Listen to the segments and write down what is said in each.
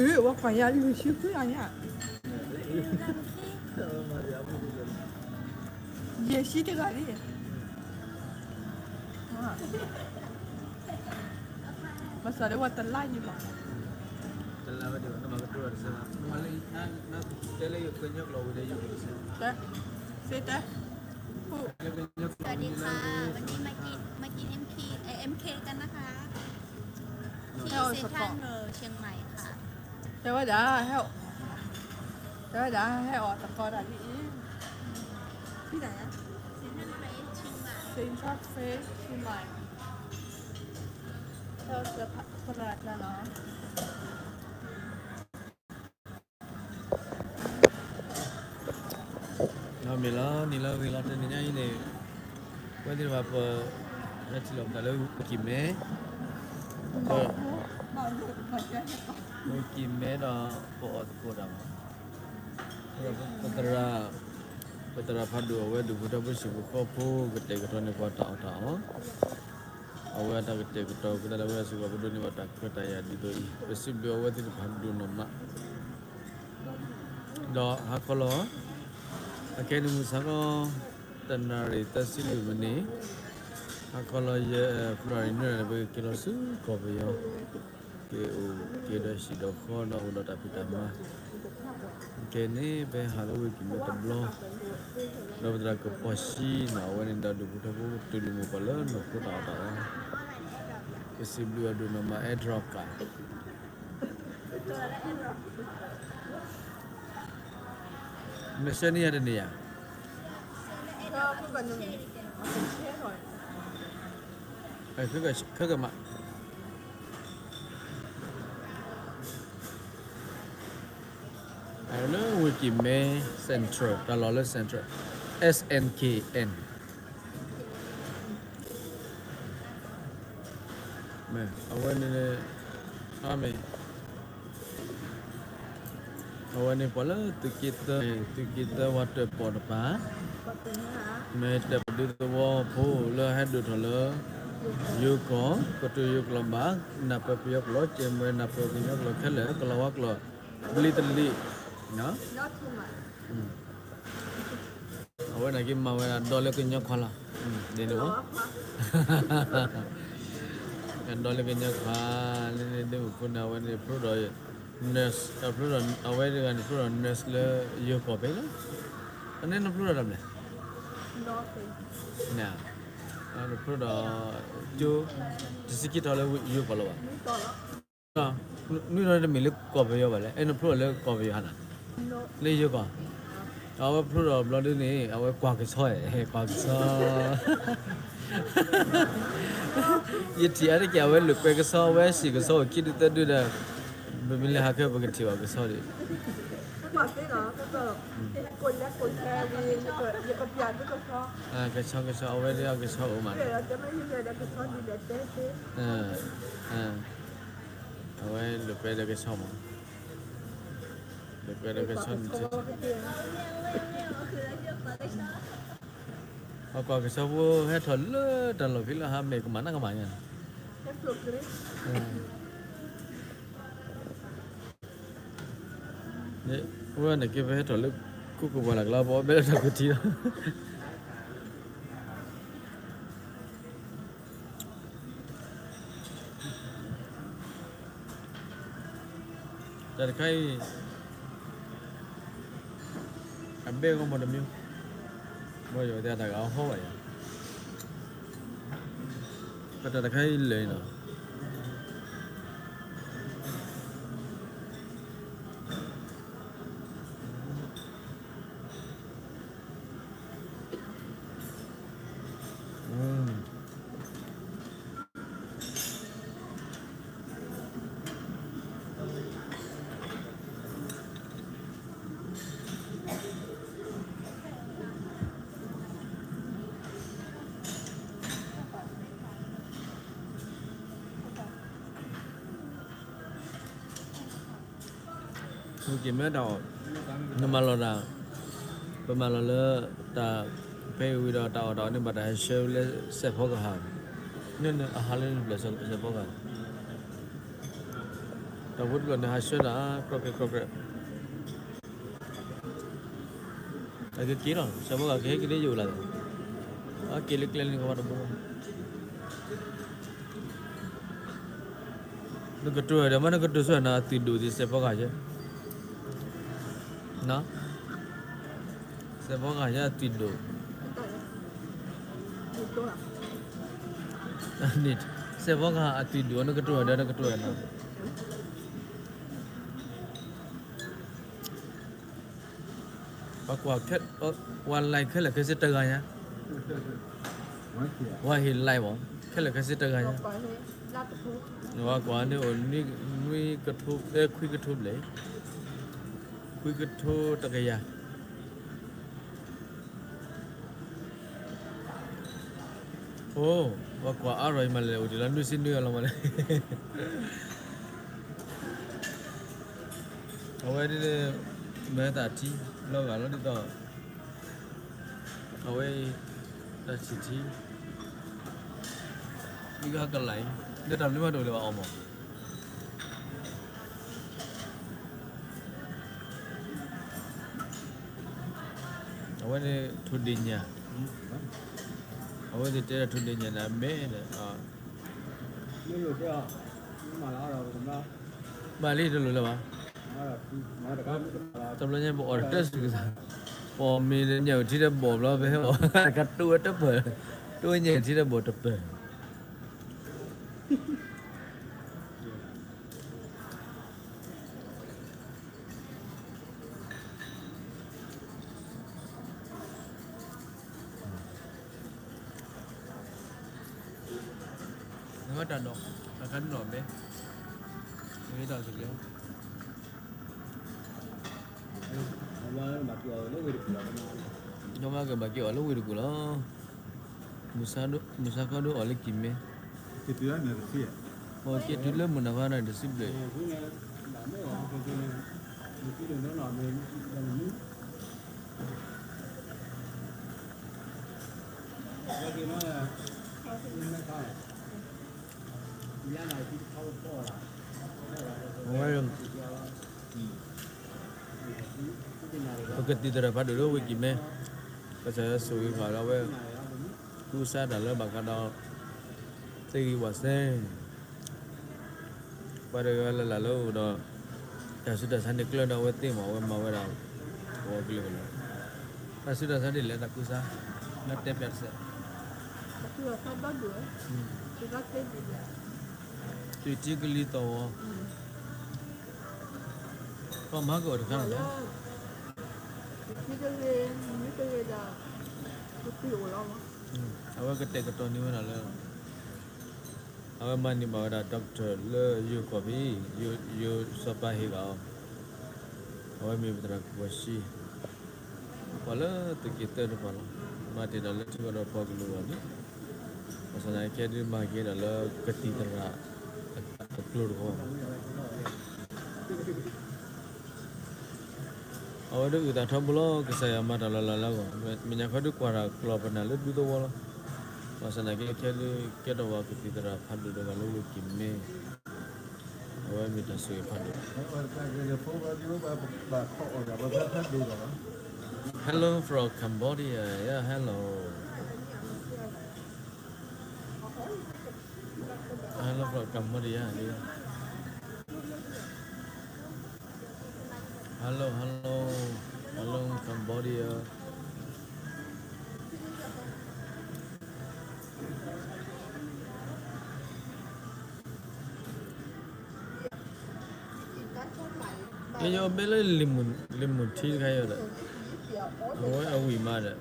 เออ ว่าขอยาอยู่ชื่อเพื่อนเนี่ย เยชิตะกาดิ มาสอนได้ว่าตะไลอยู่หรอ တလၢဝဲဒၣ်နမၤကတိၤတစဲးဘၣ် နမၤလၢ တဲလၢယကညီကျိာ်ဝဲဒၣ်ယကစဲး တဲ စ့တဲ สวัสดีค่ะ วันนี้มากินมากิน เอ็ม เค เอ่อ เอ็ม เค กันนะคะ ที่เซ็นทรัลเวิลด์เชียงใหม่ค่ะ တဲဝဲဒၣ်ဟဲ တဲဝဲဒၣ်ဟဲအီၣ်တကီဒၣ်လံ ที่ไหนอะ เซ็นทรัลเวิลด์เชียงใหม่ เซ็นทรัลเวิลด์เชียงใหม่ เออ เซอร์ไพรส์ขนาดนั้นเหรอ နီၢ်မ့ၢ်လီၤ နံၤလၢဂ့ၤလီၤ တနံၤညါအံၤန့ၣ် ဝဲသ့ၣ်တဖၣ်ပ ဟဲထံၣ်လိာ်ပသးလၢဝံၤကံၤမဲ ဝံၤကံၤမဲဒီး ပအီၣ်သကိးတၢ်မး ပသရၣ် ပသရၣ်ဖးဒိၣ်အဝဲဒၣ် ဖိထီၣ်ဖိဆံးဖိဃီဖိ ကတဲာ်ကတီၤန့ၢ်ပှၤတၢ်အီၣ်တၢ်အီ အဝဲအတၢ်ကတဲာ်ကတီၤ ကသးလၢဝဲအစ့ၢ်ကီး ပဒိးန့ၢ်ဘၣ်တၢ်ခွဲးတၢ်ယာ်ဒ်သိးအံၤ ပစံးဘျုးအဝဲသ့ၣ်တဖၣ်ဒိၣ်နီၢ်မး ဒီးဟါခီလီၤ အခဲန့ၣ်မုၢ်ဆါခီ တနၣ်ရံၣ်သၢဆံလွံၢ်မံးနံး ဟါခီလီၤ ယဲ ဖ့ၤဘြူၤအါရံၤ နွံနၣ်ရံၣ် ပက့ၤလီၤဆူကီၢ်ပယီၤ က့ၤအိၣ်က့ၤဒီးဟံၣ်ဒီးဃီဒီးအိၣ်ဒီးတၢ်ဖံးတၢ်မၤ ခဲန့ၣ် ပဟဲဟးလၢဝ့ၢ်ကံၤမဲတဘျီ ဒီးပသရၣ်ကပီၤဆံနီၤ အဝဲန့ၣ်ဒီးဒိၣ်ဖိထီဖိကတုၤလီၤမုၢ်ပှၢ်လၢနီၢ်ခိတၢ်အီၣ်တၢ်အီ ပစံးဘျုးအီၤဒိၣ်နီၢ်မး အဲၣ်ဒြီကၤ နဆှၢန့ၢ်ယၤတန့ၢ်ဧါ ခဲကမး လၢဝ့ၢ်ကံၤမဲ Central တၢ်လီၢ်လၢ Central S N K N အဝဲန့ၣ် အမ့ၢ် အဝဲန့ၣ်ပှၤလၢသုးက့သၢ သုးက့သၢဝဲတၢၣ်ပီၣ်တပၤ မ့ၢ်တၢၣ်ပီၣ်ဒူသဝီဖိလၢဟဲဒိၣ်ထီၣ်လၢ ယိၤကီၢ် ကတိၤယိၤကျိာ်ဘၣ် နၢ်ပၢၢ်ပယီၤကျိာ် ကဲမ့ၢ်နၢ်ပၢၢ်ကညီကျိာ်ခဲလၢာ် ကလီၤဝါကျိာ် ဘျံတလံး အဝဲန့ၣ်က့ၤမၤဝဲဒၣ်ဒီလၢကညီခွါလီၤ ဒ်န့ၣ်လီၤ ဒီလၢကညီခွါ လၢန့ၣ်ဒ်မုၢ်ခိန့ၣ် အဝဲန့ၣ်ဖျိဒီး nurse ဖျိဒီး အဝဲတဂၤန့ၣ်ဖျိဒီး nurse လၢယိၤကီၢ်ဖဲလီၤ အန့ၣ်နဖျိဒီးတၢ်မနုၤ နဖျိဒီး ကၠိ တဆံခံထီၣ်လၢယိၤကီၢ်လီၤဘၣ် နွံထီၣ်တမ့ၢ်လၢကီၢ်ပယီၤဘၣ်လဲၣ် အဲၣ်နဖျိဒီးလၢကီၢ်ပယီၤဟါနၤ လၢယိၤကီၢ် အဝဲဖျိဒီးဘျီဒ်န့ၣ် အဝဲကွၢ်ကဆီ ကွၢ်ကဆီ ယထံၣ်အါတက့ၢ် အဝဲလိာ်ကွဲကဆီ အဝဲစံၣ်ကဆီအိၣ်ခံဒုသၢဒုဒီး ပမ့ၢ်လဲၤဟးခဲပကထံၣ်ဘၣ်ကဆီဒံး ကဆီ ကဆီ အဝဲဒၣ်ကဆီအိၣ်မး အဝဲလိာ်ကွဲဒီးကဆီမး လိာ်ကွဲဒီးကဆီန့ၣ် ပကွၢ်ကဆီဖိဟဲထီၣ်လၢတၢ်လီၢ်ဖဲလၢဟးမဲာ်ကမၣ်နးကမၣ်ညါန့ၣ် ဝဲန့ၣ်က့ၤပဟဲထီၣ်လၢ ခိၣ်ကပှၢ်လၢ်ကျါ ပအီၣ်ဘဲလၢတၢ်ကူၣ်ထံလီၤ တၢ်တခါအံၤ အဘဲဂီၢ်မီၢ်တမံၤ ဘၣ်ယိၤသ့ၣ်တၢ်ဂၤအဟီၣ်ဘၣ်ယၤ, ပတၢ်တခါအံၤလၢာ်နီၤ. က့ၤမ့ၢ်တၢ်အီၣ်, နမၤလီၤတၢ်, ပမၤလီၤလၢတၢ်ဖဲအံၤဝံၤဒီး တၢ်အီၣ်တၢ်အီန့ၣ် ဘၣ်တၢ်ဟဲဆှၢလၢစဲးဖီကဟၣ်, နအဟးလၢနဘျဲၣ်စဲးဖီကဟၣ်, တၢ်ဖိတဘျီန့ၣ် ဟးဆှၢတၢ် ကြၢးကြၢးကြၢးကြၢး အကက့ၤလီၤ စဲးဖီကဟၣ်ကဟဲက့ၤလၢယအိၣ်လၢ်, အက့ၤလၢကျဲလၢနကဘၣ်တဘိ နကတိၤဒီး မ့ၢ်နကတိၤဆိနၤ အသွံၣ်ဒိၣ်သ့ၣ် စဲးဖီကဟၣ်ယဲ, စဲးဖီကဟၣ်ယဲအသွံၣ်ဒိၣ်, စဲးဖီကဟၣ်အသွံၣ်ဒိၣ် နကတိၤဒီး နကတိၤနၤ ပှၤကွၢ်ခဲ, ပှၤလဲၤခဲလၢာ်ခဲဆ့တဂၤညါ, ပှၤဟ့ၣ်လဲၤဘၣ် ခဲလၢာ်ခဲဆ့တဂၤညါ, ပှၤကွၢ်န့ၣ်အိၣ်နွံကထိ, ခွံကထိဘျဲၣ်, ခွံကထိတကယၤ အိ, ပှၤကွၢ်အါထီၣ်အံၤမးလဲၣ် အိၣ်ဒံးလီၤ နွံဆံနွံဂၤလီၤမးလဲၣ်, အဝဲဒ်န့ၣ် မ့ၢ်တၢ်ထံလီၤဂာ်လီၤဒ်သိး, အဝဲအံၤ တၢ်ဆံၣ်ထံ, မ့ၢ်ကဟဲကလၤအံၤ လၢတၢ်မနုၤမးတအိၣ်လၢၤဘၣ်အီၤမး အဝဲန့ၣ်ထိၣ်ဒ့ၣ်ညၣ်, အဝဲသ့ၣ်တဲဒၣ်ထိၣ်ဒ့ၣ်ညၣ်န့ၣ် အမဲာ်ဒီး, မ့ၢ်လီၤတဲအီၤ, မ့ၢ်မၤလီၤအီၤဒီးပကမၤ, မၤလံတလိၣ်လၢၤဘၣ်, တဘျီညါပအီၣ်တတၢၢ်စူၤကသး, ပအီၣ်မ့ၤလၢညၣ်အုၣ်ထံတဘီၣ်ဘျီ ပဟဲအီၣ်တကးတိဝဲတပၢၢ်, တိဝဲညၣ်အုၣ်ထံတဘီၣ်တပၢၢ် နဝဲတၢ်ဒီး, တၢ်ခါဒုးနီၣ်ဘဲ, နဝဲတၢ်စူၤကျဲ, နဝဲကဘၣ်က့ၤအီၣ်လၢဝ့ၢ်တကူၣ်လီၤ, မုၢ်ဆါခီဒုးအီၣ်လၢကံၢ်မဲ, ပက့ၤတုၤလၢမုၢ်နၤခီန့ၣ်တဆံဘျဲၣ် ပကသံၣ်သရၣ်ဖးဒိၣ်လၢဝ့ၢ်ကံၢ်မဲ, ကစၢ်ယွၤဆိၣ်ဂ့ၤပှၤလၢအဝဲ, ကူစါတၢ်လၢဘၣ်ဃးဒီး, သ့ၣ်ဂံၢ်ဝၣ်စဲ ပှၤတဂၤလၢ်လၢ်လၢအိၣ်ဒီး, တၢ်ဆူးတၢ်ဆါန့ၣ်ကျၢၢ်ဒီးအဝဲသ့ၣ်မး အဝဲမၤဝဲဒၣ်, အီၤကလုာ်ကလုာ်, တၢ်ဆူးတၢ်ဆါဒ်လဲၣ်တၢ်ကူစါ, နတဲပျးတစဲး, သွံၣ်ထံကလံၤသီၣ်ဝီၤ, ပှၤမၤကအိၣ်တခါန့ၣ်, အဝဲကတဲာ်ကတီၤန့ၢ်ဝဲဒၣ်လၢ အဝဲမၤန့ၢ်ဘၣ်ဝဲဒၣ် doctor လၢယိၤကီၢ်ဖဲ, ယိၤစီၤပၤဟ့ၣ်ဂာ်အီၤ, အဝဲမ့ၢ်ပသရၣ်ကပီၤစံ, ပှၤလၢသုးက့သၢတပၤလီၤ, မၤတ့ၢ်ဒီးလၢထံကီၢ်ဒီးပှၤကလုာ်အဂီၢ်န့ၣ်, ဘၣ်ဆၣ်သနာ်က့ဒုးမၤက့ၤဒီးလၢကသံၣ်သရၣ်, အကျိၤတခီ အဝဲဒုးအုၣ်သးထီဘိလီၤ ကစၢ်ယွၤမၤတၢ်လီၤလးလၢအဂီၢ်, မဲာ်ညါခီဒုးကွၢ်တၢ်ကျီၢ်ပနၢ်လၢဒူသဝီလီၤ, ဘၣ်ဆၣ်သနာ်က့ခဲဒုးကဲထီၣ်ဝဲကသံၣ်သရၣ်ဖးဒိၣ်တဂၤလၢဝ့ၢ်ကံၢ်မဲ, အဝဲမ့ၢ်တၢ်ဆိၣ်ဂ့ၤဖးဒိၣ် Hello from Cambodia, yeah, hello. Hello from Cambodia, yeah. Hello, hello. Hello, Cambodia. ယယအိၣ်ဘ့ၣ်လၢ လံာ်မုၢ်ထံတခါအံၤဒီး, အဝဲအဝံၣ်မးဒီး,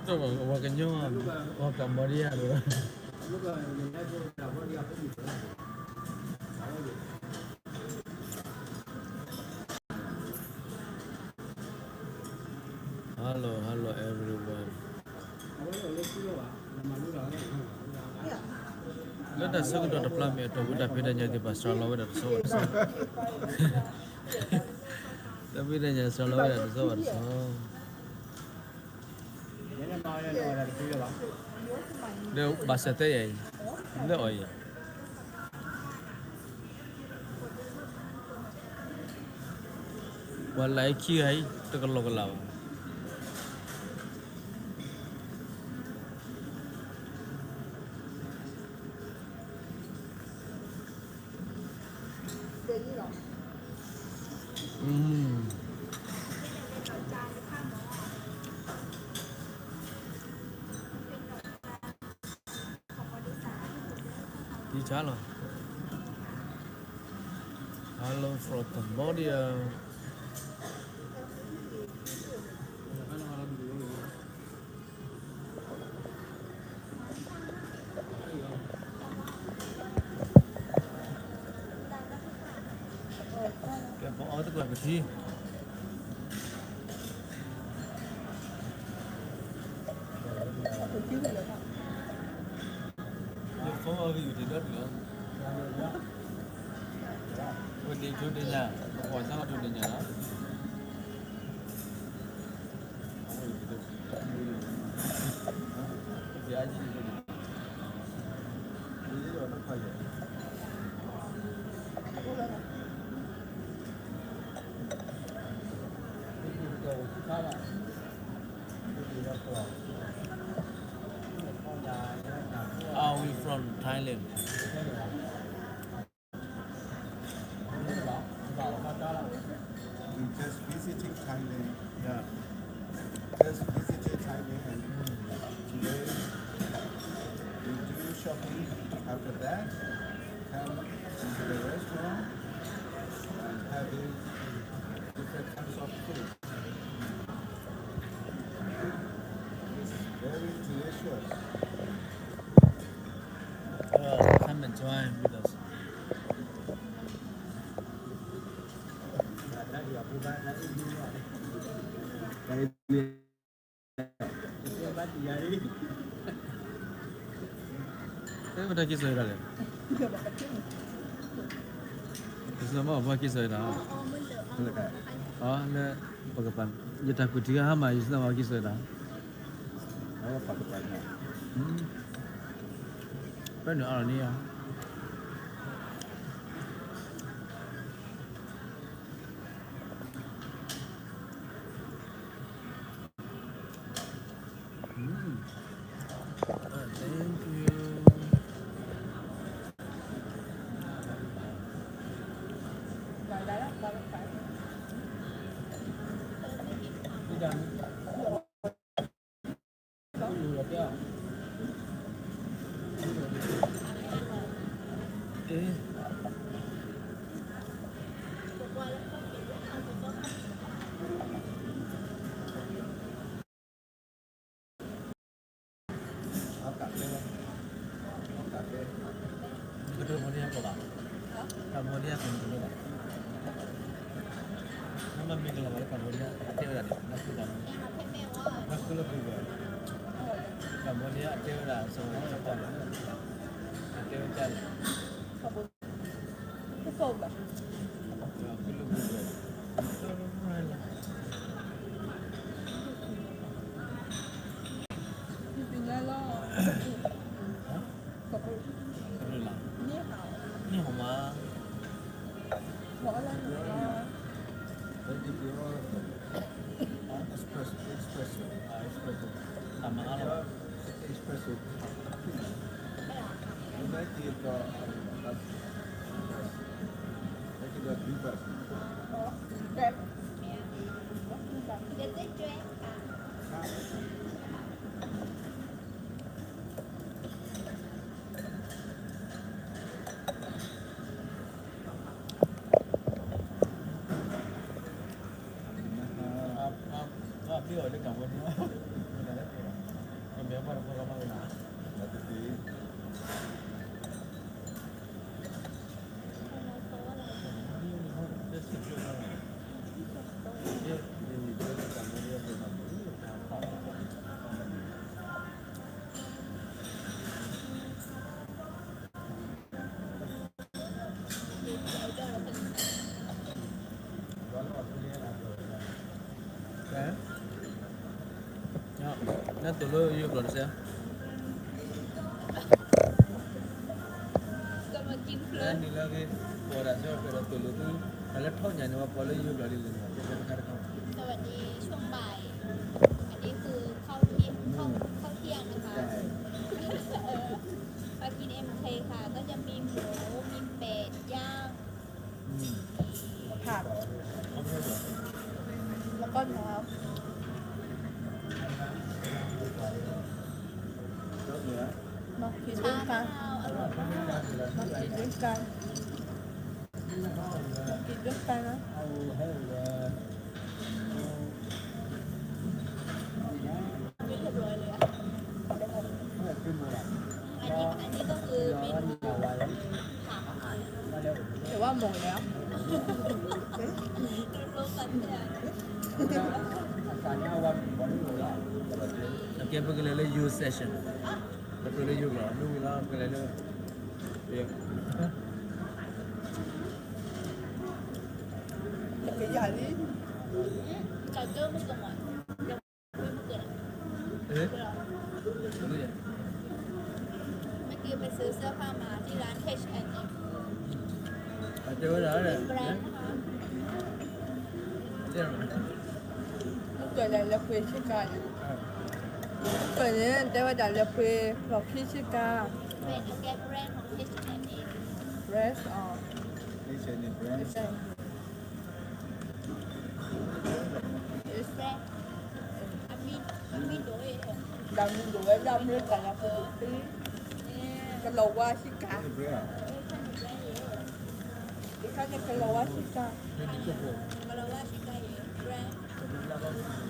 ပှၤကညီ, ပှၤကမီၤဒံယါဒီး Hello, hello everyone. လၢတၢ်ဆၢကတီၢ်တဖျါမ့ၢ်အတီၢ်ပူၤ တၢ်ဖံးတၢ်ညၣ်သ့ၣ်တဖၣ် စှၤလီၤဝဲဒၣ်တဆီဘၣ်တဆီ, တၢ်ဖံးတၢ်ညၣ်စှၤလီၤဝဲဒၣ်တဆီဘၣ်တဆီ. ဒီးဘၣ်ဆၣ်သ့ၣ်ယၤအံၤ, လၢအီၤအံၤ, ပှၤလၢအခံဂၤအံၤ တကလီကလးဘၣ်. ယဆါလီၤ. Hello from Cambodia. ကဲ ပအီသကိးကထံ ယဖိအီဂံၢ်ယူၤတ့ၢ်ဒီးဒုးလီၤ. ဝဲဒ့ထိဒ့ညါ, ပကွၢ်စၢ်လီၤထိဒ့ညါလီၤ. Are we from Thailand? We just visiting Thailand. Yeah. Just visited Thailand and today we do shopping. After that, come into the restaurant and having different kinds of food. It's very delicious. Uh, come and join with us. အဲ ပတၢ်က့ၤစိာ်ဝဲဒၣ်လဲၣ်, ယစၢမ့ၢ်ပှၤက့ၤစိာ်ဝဲဒၣ်, အလၢ ပကပၤ ယတၢ်ကွၢ်ထံဂၤဟါမၢ် ယစၢမ့ၢ်ပှၤက့ၤစိာ်ဝဲဒၣ်, ပနုာ်အါလီၤန့ၣ်ဧါ. Mm. Uh, thank you. Cambodia ကလီၤဘၣ်, Cambodia ကလီၤဘၣ်, နမ့ၢ်ကလီၤဘၣ်လၢ Cambodia အတဲဝဲဒၣ်န့ၣ် နဃုလၢ နဃုလၢ Google, Cambodia အတဲဝဲဒၣ် စဝဲ ကလီၤဘၣ်, အတဲဝဲဒၣ်န့ၣ် Espresso, espresso. Ah, espresso. Tama nga lo. Espresso. Espresso. အီၤလၢကမၤန့ၣ်, ကမ့ၢ်ပှၤတဖီလီၤမးဝဲလီၤ. နတိၢ်လၢယိၤကျိာ်တစဲး, နံၤလၢဂ့ၤ, ပှၤဒၣ်ဆၢကဒီးတိၢ်လၢသု, တၢ်လၢထီၣ်ည�ါန့ၣ် ပှၤလၢယိၤကျိာ်ဒ်လဲၣ်န့ၣ် တခါတခါ สวัสดีช่วงบ่าย อันนี้คือข้าวเที่ยง ข้าว ข้าวเที่ยงนะคะ มากิน เอ็มเค ค่ะ ก็จะมีหมู มีเป็ดย่าง ผัก แล้วก็น้ำ มากินด้วยกัน มากินด้วยกัน มากินด้วยกันนะ ไม่เรียบร้อยเลยอะ อันนี้ อันนี้ก็คือเมนูผัก แต่ว่าหมดแล้ว အကဲပကလဲၤလၢ youth session, ပကလဲၤလၢ youth လီၤ မ့ၢ်ဝံၤလီၤ ပကလဲၤလၢ ကယၤလံ เอ๊ะ เมื่อกี้ไปซื้อเสื้อผ้ามาที่ร้าน เอช แอนด์ เอ็ม အတဲဝဲဒၣ် เป็นแบรนด์นะคะ တဲ မုၢ်ကၢၤလဲၤလၢပှ့ၤဆ့ကၤ, မုၢ်ကၢၤန့ၣ် တဲဝဲဒၣ်လဲၤပှ့ၤဖျီၣ်ခံဆ့ကၤ, เป็นแบรนด์ของ เอช แอนด์ เอ็ม brand อ๋อ เอช แอนด์ เอ็ม brand ဒၣ်မုၢ်ဒိၣ်ဝဲဒၣ်မ့ၢ်တၢ်လၢပှ့ၤတသ့, ကလီၤဝါဆ့ကၤ, တခါန့ၣ်ကလီၤဝါဆ့ကၤ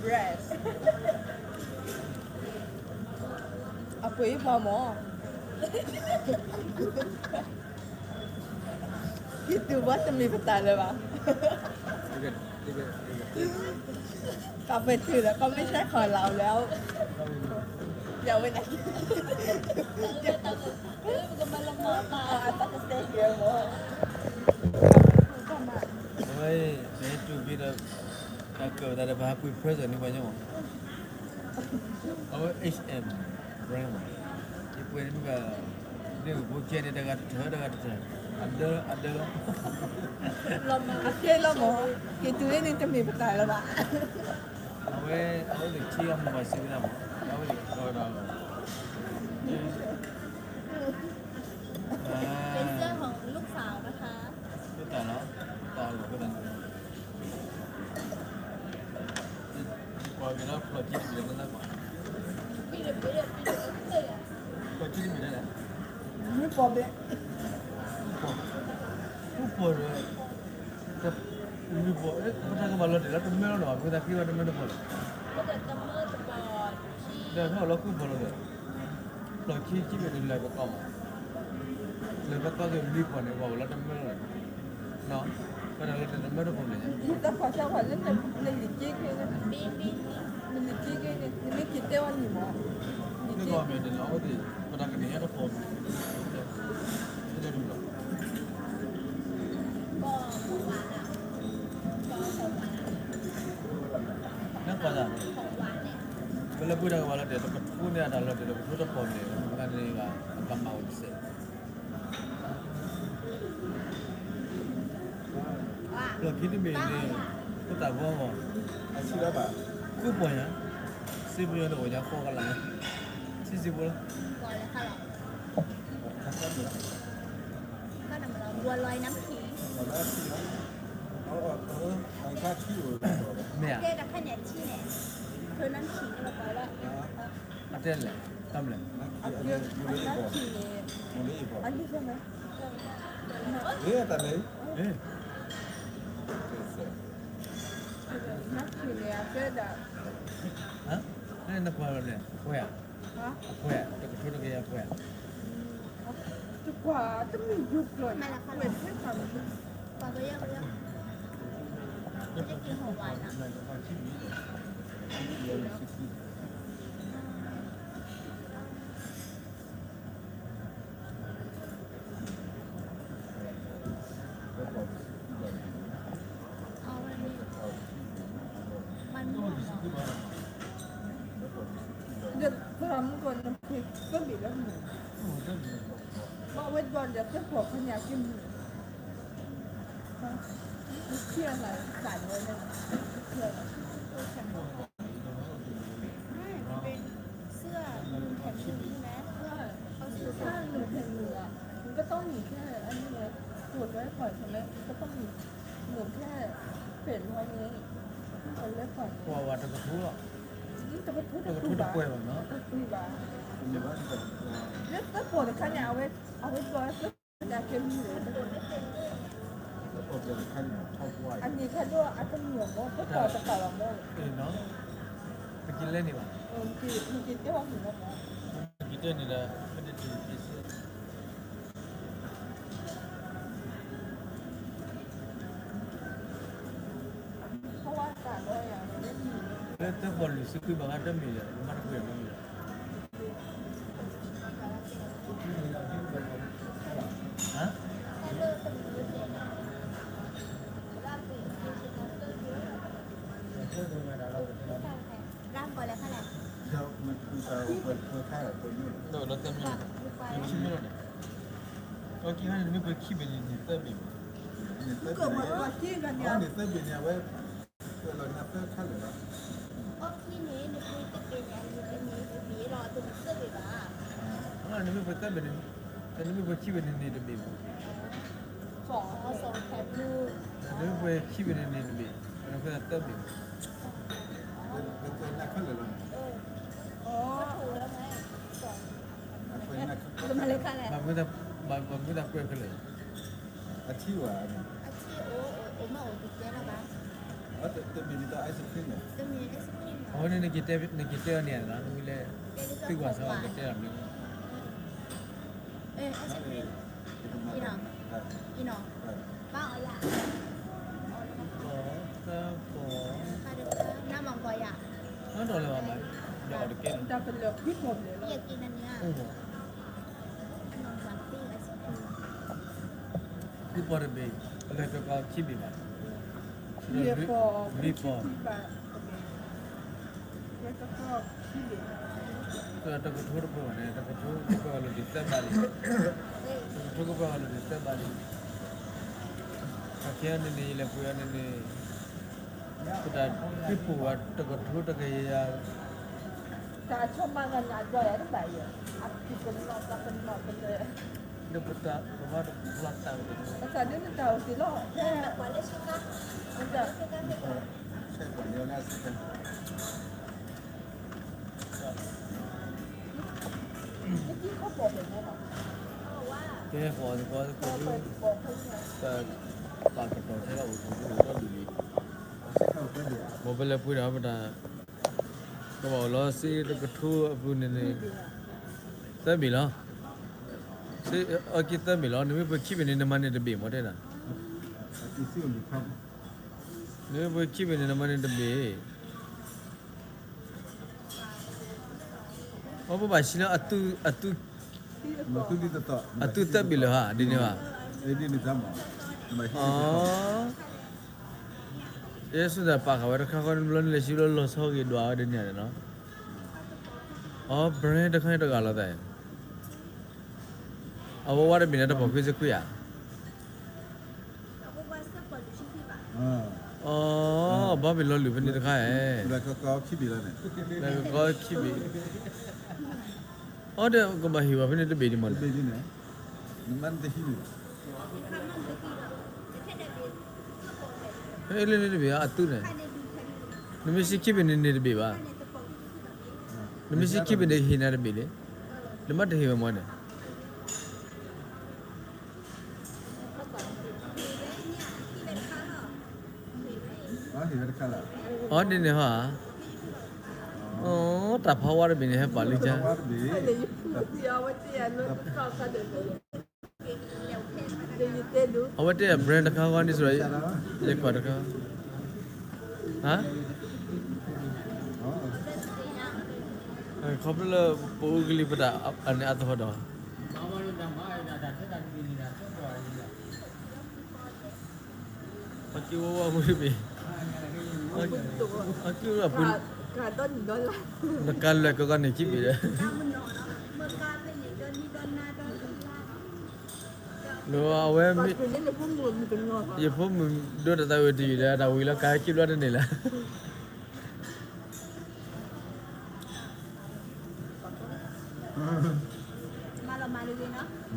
breast အပှ့ၤပှၤမၢ် ယတူၢ်ဘၣ်တမ့ၢ်ပတၢ်လၢၤဘၣ်, ကပတုာ်ဒီး ကမ့ၢ်စဲခီၣ်လီၤလၢ ယဝဲဒၣ် အတၢ်ကစဲကဲမၢ် အဝဲ မ့ၢ်တူၢ်ဘၣ်ဒီး တၢ်ကၢၣ်ပသးဒီး ပှၤဟးကွံာ်ဖၢစၢၤန့ၢ်ပှၤညီမး, အဝဲ H M brand မး, ယပှ့ၤန့ၣ်မ့ၢ်ဘၣ်, န့ၣ်ဘိကဲန့ၣ် တဂၤတထၢၣ် တဂၤတထၢၣ်, အဒၢ အဒၢလီၤ, အကဲလီၤမး, က့ၤတုၤန့ၣ်တမ့ၢ်ပတၢ်လၢၤဘၣ်, အဝဲ အဝဲသ့ၣ်ထံအမုၢ်ဘၣ်စံးဝဲဒၣ်မး, အဝဲသ့ၣ်ကီးဒီး เป็นเสื้อของลูกสาวนะคะ တၢ်လီၤ, တၢ်လီၤ ကွၢ်က့ၤလၢဖျီၣ်ခံတမံၤလၢနသးကွၢ်, ဖျီၣ်ခံတမံၤလၢလဲၣ်, မုၢ်ပီၢ်ဘဲ, မုၢ်ပီၢ်ဒီး, မုၢ်ပီၢ်, မတၤကဘၣ်လီၤတဲာ်လၢတမၢလီၤနီၤ, မ့ၢ်သးက့ၤဝဲတမၢတပီၢ်လီၤ, ဒီးဖဲအလီၤကူၣ်ပီၢ်လီၤဒီး ဖျီၣ်ခံခံဘ့ၣ်န့ၣ် လဲၤပကီၢ်မး, လဲၤပကီၢ်က့ၤမုၢ်ပီၢ်န့ၣ် ပှၤဝဲလၢတမၢလီၤ, ပတၢ်လီၤတဲာ်တမၢတပီၢ်န့ၣ်, တၢ်ဖီၣ်ဆါဖီၣ်လၢနလံၤက့ခဲန့ၣ်, နလံၤက့ခဲန့ၣ် နမ့ၢ်က့ၤတဲဝဲလံမး, နက့မ့ၢ်န့ၣ် အဝဲသ့ၣ် ပတၢ်ကန့ၢ်ညါတပီၢ်, နကွၢ်သး, ပလၢပှဲၤတၢ်ကဘၣ်လီၤတဲာ် ပကထိန့ၢ်အတၢ်လီၤတဲာ်ဒီး ပထိတပီၢ်န့ၣ် ပကန့ၢ်ဘၣ် ပကမၤဝဲတစဲး, လီၢ်ခံတမံၤန့ၣ် ပတၢ်ဂီၢ်ဂီၢ်, ကူပီၢ်ညါ, စ့ပယီၤန့ၣ်အိၣ်ညါဃီကလး, ဆံးဆံးဖိလီၤ. บัวลอยน้ำขิง မ့ၢ်ဧါ, အတဲလဲၣ်, တၢ်မလဲၣ်, အ နနကွၢ်လီၤလဲၣ် အကွဲၢ်ဧါ, အကွဲၢ်ဧါ, တကထိတကယၤကွဲၢ်ဧါ, တကွၢ်တမ့ၢ်ယိၤကျိၤန့ၣ် ကွဲၢ်ဖဲပှၤမ့ၢ် ဒီးသရၣ်မုၣ်ကီးနဖံးသၢဘ့ၣ်လၢမုၢ်, ဘၣ်ဝဲဒီးဒီးသ့ၣ်ဖီၣ်ခါန့ၣ်အက့မုၢ်, နထံၣ်အသးဒ်ဝဲန့ၣ်, နထံၣ်အသးနုာ်ထဲနုာ်လီၤ, နကတီၢ်နုာ်ခဲအံၤန့ၣ်, ကိၣ်ထွဲကွၢ်ဆၢၣ်မဲ နကတီၢ်နုာ်, နုာ်ခဲ ပဲာ်လီၤန့ၣ်, ပှၤဝဲတကထိလီၤ, တကထိတပှဲၤဘၣ်နီၤ, တပှဲၤဘၣ်, လၢသ့ၣ်ဖီၣ်တခါန့ၣ် အဝဲ, အဝဲဘျီသ့ၣ်ဖီၣ်န့ၣ်အက့မုၢ်န့ၣ်, အန့ၣ်ခါဒိၣ်အတမုာ်မး သ့ၣ်ဖီၣ်တကးလီၤမး, ပကလဲၤန့ၣ်ဘၣ်, ပကတဲန့ၣ်ဒီး လၢသ့ၣ်ဖီၣ်လုာ်စုကွံာ်ဘၣ်ဃးတမ့ၢ်ဒီး နမ့ၢ်တပှဲၤမးန့ၣ်ဒီး, လၢသၢမံၤန့ၣ်, အက့ခါန့ၣ် နမ့ၢ်ပှဲၤခံဘ့ၣ်န့ၣ် န့ၢ်သၢဘ့ၣ်မး, န့ၢ်သၢဘ့ၣ်န့ၣ် အဝဲ, လီၤနသၢခါလၢာ်လီၤ, နမ့ၢ်ပှဲၤသၢဘ့ၣ်န့ၣ်, နမ့ၢ်ပှဲၤခံဘ့ၣ်န့ၣ် န့ၢ်တဘ့ၣ်မး, နမ့ၢ်ပှဲၤခံဘ့ၣ်န့ၣ် န့ၢ်တဘ့ၣ်မး, နမ့ၢ်ပှဲၤသၢဘ့ၣ်မး, ဘၣ်မနုၤအဃိသတးပှဲၤခဲလၢာ်, အထံၣ်ဝဲ, အဝဲန့ၣ် နက့ၤတဲအီၤန့ၣ်ဧါ, နဝံၤလဲၣ်, သုကွၢ်စၢၤအီၤကတဲအီၤမ့ၢ်, သၢပီၢ်, နီၢ်ဒီးလၢၤဘၣ်မး, ဒီးအီၤတကဲ, အိၣ်မး, သုပီၢ်တဘ့ၣ်, လၢတကီခံဘ့ၣ်ဘၣ်, မ့ၢ်ပီၢ်, မ့ၢ်ပီၢ်, တကထိတပှဲၤဘၣ်န့ၣ် တကထိကပှဲၤဂၤလိာ်ဒံးသၢဘးလံ, တကထိကပှဲၤဂၤလိာ်ဒံးသၢဘးလံ, အခဲအံၤန့ၣ်န့ၣ် ယလဲၤပှ့ၤအီၤန့ၣ်န့ၣ်, ပတၢ်ဃ့ၢ်ပူၤဝဲတကထိတကယၤ တၢ်ဆိကမိၣ်ဂၤန့ၣ် အဒိၣ်ယၤတဘၣ်ယဲ, အပူၤကနီၤ ပကနီၤကလဲၣ်, လၢပတၢ်ကမၣ်တဖျါတၢ်ကန့ၣ်, အတၢ်ဒ်န့ၣ်တၢ်အိၣ်တ့ၢ်လီၤ, ကဲဃီသကီသကိးဒု, တၢ်ပာ်ကတီၤထဲလီၤအိၣ်တအိၣ်ဒီးဒ်န့ၣ်, မ်ပလဲၤပှ့ၤဒီးပတၢ် ကဘၣ်အိၣ်လီၤစ့တကထိအပူၤန့ၣ်န့ၣ်, သၢဘ့ၣ်လီၤ, စ့အက့သၢဘ့ၣ်လီၤ, နမ့ၢ်ပှ့ၤခံဘ့ၣ်န့ၣ် နမၤန့ၢ်တဘ့ၣ်မးတဲဒၣ်, နမ့ၢ်ပှ့ၤခံဘ့ၣ်န့ၣ် နမၤန့ၢ်တဘ့ၣ်, အပဘၣ်ဆံလၢအသူ, အသူ, အသူသၢဘ့ၣ်လၢၤဧါ ဒ်န့ၣ်ဘၣ်, အ ယဲၢ်ဆူၣ်သးပာ်ဃာ်ဝဲတခါဃီန့ၣ် ဘျီန့ၣ်လဲၤဆံဘျီလီၤဆီဂ့ၤဒွးဝဲဒ်န့ၣ်န့ၣ်လီၤ, အ brand တခါန့ၣ်တဂၤလီၤသး, အဝဲဝါတဘ့ၣ်န့ၣ်တဖီၣ်ဃ့စကွံာ်ဧါ, အ ဘၣ်ဘ့ၣ်လီၤလုာ်ဖဲန့ၣ်တခါဧါ, လၢကကီခံဘ့ၣ်, အဒီးကဘၣ်ဟ့ၣ်ဝဲဖဲန့ၣ်တဘ့ၣ်ဒံးမးန့ၣ်, ဖဲလၢန့ၣ်တဘ့ၣ်အသူန့ၣ်, နမ့ၢ်ဆံခံဘ့ၣ်န့ၣ်န့ၢ်တဘ့ၣ်ဘၣ်, နမ့ၢ်ဆံခံဘ့ၣ်န့ၣ်ဟ့ၣ်နၤတဘ့ၣ်လံ, နမ့ၢ်တဟ့ၣ်ဝဲမးန့ၣ်, အ အီၤဒ်န့ၣ်ဟီ, အိ တၢ်ဖီဝါတဘ့ၣ်န့ၣ် ဟဲပာ်လံကါ, အဝဲတဲအ brand တခါဝါန့ၣ် ယကွၢ်တခါ, ဟါ, ခီဖျိလၢပအိၣ်ကလံၤပတၢ်အန့ၣ်အသဟီဒီး အက့ဝဲဝဲဝဲတဘ့ၣ်, အက့ဝဲ, နကလဲၤကီကီန့ၣ်ခံဘ့ၣ်ဒီး, ဒီးအဝဲ, ယဖိမုၣ်ဒိတၢ်သးဝံၣ်တယုၢ်ဒီး တၢ်ဝံၤလီၤကါခံဘျီတန့ၢ်လၢ ဟ့ၣ်လီၤသးတၢ်ဟ့ၣ်ဝဲညါကထံၣ်ဒီး, န့ၣ်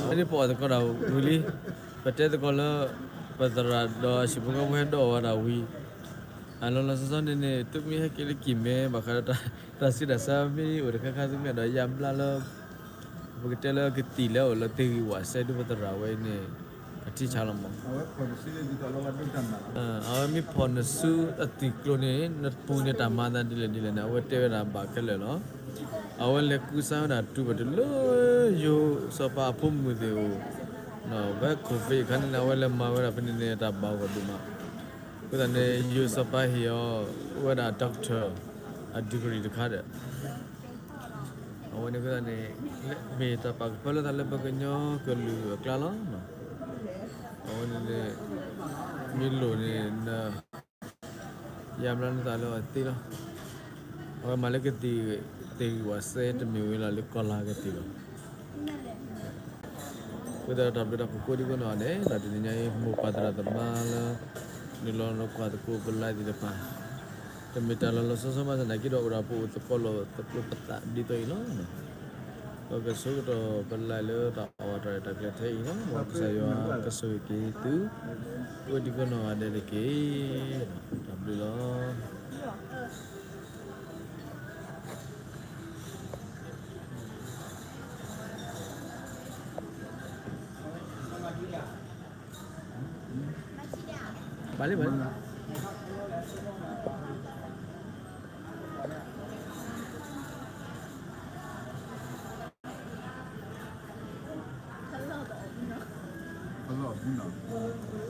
အန့ၣ်ပအီၣ်သကိးတၢ်ဝံၤလံ, ပတဲသကိးလၢ ပသရၣ်ဒီးအဟံၣ်ဖိဃီဖိဟဲဒိးဝဲဒၣ်ဝံၤ, အလီၤလီၤဆီဆီန့ၣ်န့ၣ် သုမ့ၢ်ဟဲက့ၤလၢကံၢ်မဲ ဘၣ်ဃးဒီး တၢ်ဆူးတၢ်ဆါမ့ၢ်အိၣ်တခါခါ သုမ့ၢ်အဲၣ်ဒိးယါဘျါလၢ ပကတဲလၢကသံၣ်လၢအအိၣ်လၢသ့ၣ်ဂံၢ်ဝးစဲဒုး ပသရၣ်ဝဲအံၤန့ၣ် အထံဆါလီၤမး, အဝဲမ့ၢ်ဖီၣ်နစုအသံၣ်ကျိၤန့ၣ် နပူၤန့ၣ်တၢ်မၤသးဒ်လဲၣ်ဒ်လဲၣ်န့ၣ် အဝဲတဲဝဲဒၣ်ဘၣ်ခဲလၢာ်လီၤ. အဝဲလဲၤကူစါဝဲဒၣ်တုၤပတုၤလၢ ယိၤစီၤပၤအဖိမုၣ်သ့ၣ်အိၣ်, ဝဲ covid အခါန့ၣ် အဝဲလဲၤမၤဝဲဒၣ်ဖဲန့ၣ်န့ၣ် တၢ်ဘၣ်ဂီၢ်ဒိၣ်မး, အဃိသတးန့ၣ် ယိၤစီၤပၤဟ့ၣ်အီၤဝဲဒၣ် doctor အ degree တခါဒီး အဝဲန့ၣ်အဃိသတးန့ၣ် မ့ၢ်တၢ်ပာ်ကဖၢလၢသးလၢပကညီကလုာ်အကျါလီၤ. အဝဲန့ၣ်န့ၣ် မ့ၢ်လိၣ်န့ၣ် န ယါဘျါနသးလၢအသ့လီၤ. အဝဲမၤလၢကသံၣ် သ့ၣ်ဂံၢ်ဝးစဲတမ့ၢ်ဝဲလီၤလၢကီၢ်လၤကသံၣ်လီၤ. အဃိသတးဒီးတၢ်ဘျုးတၢ်ဖှိၣ်ကိးဒံကိးနီၢ်ဂၤဒဲး ဒီးတနံၤညါအံၤ မိၢ်ပၢ်သရၣ်သမါလၢ နုာ်လီၤနကွၢ်သကိးပ live သ့ၣ်တဖၣ်, တမ့ၢ်တၢ်လီၤလီၤဆီဆီဘၣ်ဆၣ်သနာ်က့ဒီး အိၣ်ဒီးပအိၣ်သကိးလိာ်သကိးပသးဒ်သိးအံၤလီၤ. ပကဆိကတီၢ်ပ live လၢတၢ်အီၣ်တၢ်ရဲၣ်တၢ်ကျဲၤထဲအံၤလီၤ. မ်ကစၢ်ယွၤကဆိၣ်ဂ့ၤက့ၤသု ကိးဒံကိးနီၢ်ဂၤဒဲးတက့ၢ်. တၢ်ဘျုးလီၤ. ဘၣ်လံဘၣ်လံ. အလီၢ်ဘူးနီၤ.